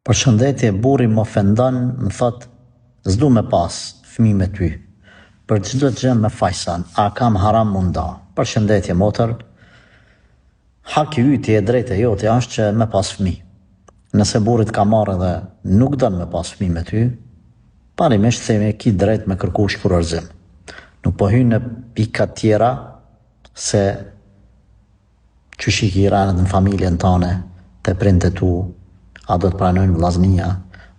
Përshëndetje burri më ofendon më thot s'du me pas fëmijë me ty për çdo gjë më fajson a kam haram mu nda përshëndetje motër hak i yti e drejtë e jote është që me pas fëmijë nëse burri të ka marrë edhe nuk don me pas fëmijë me ty parimisht themi ki drejt me kërku shkurorëzim nuk po hy në pika tjera se Qysh i ki renet në familjen tane, te prindtë e tu, a do të pranojnë vllaznia,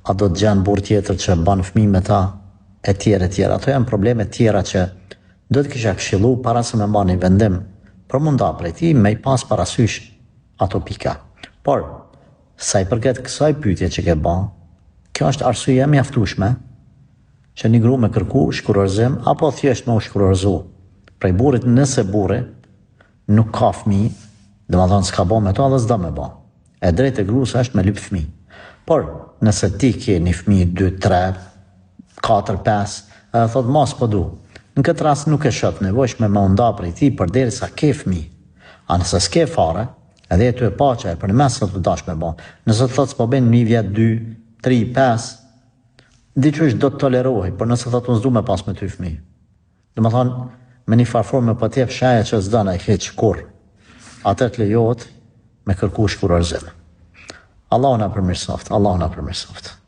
a do të gjen burrë tjetër që ban fëmijë me ta, etj etj. Ato janë probleme tjera që do të kisha këshillu para se me marrë një vendim për mu nda prej tij me i pas parasysh ato pika. Por, sa i përket kësaj pyetje që ke ba, kjo është arsye e mjaftueshme që një gru me kërku shkurorëzim apo thjesht me u shkurorëzu prej burrit nëse burri nuk ka fëmijë, domethënë s'ka bo me to dhe s'do me bo. E drejtë e gruas është me lyp fëmijë. Por, nëse ti ke një fëmijë, 2, 3, 4, 5, edhe thot ma s'po du. Në këtë rast nuk e shoh të nevojshme me u nda prej tij përderisa ke fëmijë. A nëse s'ke fare, edhe je tu e pa që e përmes sot të dash me bo. Nëse të thot s'po bën një vjet, 2, 3, 5, diqysh do të tolerohej, por nëse thot unë s'du me pas me ty fëmijë. Domethënë, me një farë forme po t'jep shenja që s'don ai hiç kurrë. Atëherë të lejohet me kërku shkurorëzim. Allahu na përmirësoftë, Allahu na përmirësoftë.